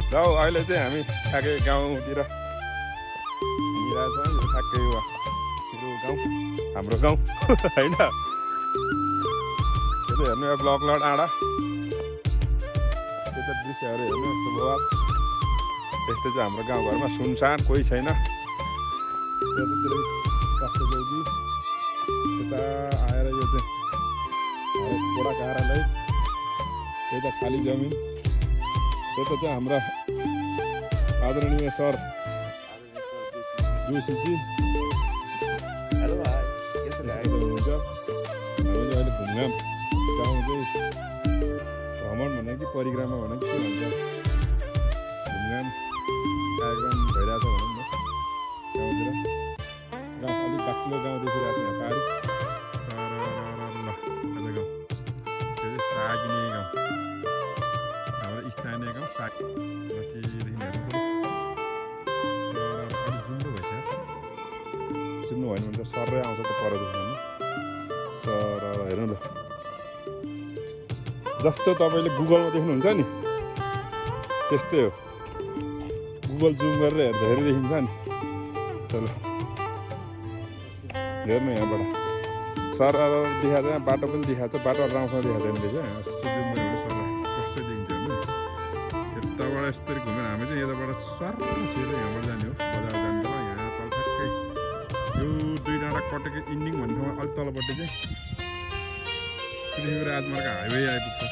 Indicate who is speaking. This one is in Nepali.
Speaker 1: ल अहिले चाहिँ हामी ठ्याक्कै गाउँतिर हिँडिरहेछौँ। यो ठ्याक्कै मेरो गाउँ, हाम्रो गाउँ होइन। यो त हेर्नु यो ब्लक लड आँडा, यो त दृश्यहरू हेर्नु यस्तो बवाल। यस्तै चाहिँ हाम्रो गाउँघरमा सुनसान, कोही छैन। यतातिर स्वास्थ्य चौकी, यता आएर यो चाहिँ वडा कार्यालय, यता खाली जमिन, यता चाहिँ हाम्रा आदरणीय सर जोशीजी हुनुहुन्छ। हामी चाहिँ अहिले घुमघाम गाउँ चाहिँ भ्रमण भने कि परिक्रमा भने के भन्छ, घुमघाम कार्यक्रम भइरहेछ भनौँ न गाउँतिर। गाउँ अलिक बाक्लो गाउँ देखिरहेको छ यहाँ पाहाडी सरल गाउँ। त्यो चाहिँ सागिने गाउँ, हाम्रो स्थानीय गाउँ साग माथिदेखि हेर्नु अलिक जुम्रो भइसक्यो। जुम्नु भएन भने त सरै आउँछ त परदेखि सर हेर्नु ल। जस्तो तपाईँले गुगलमा देख्नुहुन्छ नि त्यस्तै हो। गुगल जुम गरेर हेर्दाखेरि देखिन्छ नि। चलो हेर्नु यहाँबाट सर देखाएको छ, यहाँ बाटो पनि देखाएको छ, बाटो राम्रोसँग देखाएको छैन रहेछ। यस्तो जुम गरेर सर कस्तो देखिन्छ हेर्नु। यताबाट यस्तरी घुमेर हामी चाहिँ यताबाट सर छिटो यहाँबाट जाने हो, बजार जाने त यहाँ तल ठ्याक्कै यो 2 डाँडा कटेको इन्डिङ भन्ने ठाउँमा अलिक तलपट्टि चाहिँ पृथ्वी राजमार्ग हाइवे आइपुग्छ।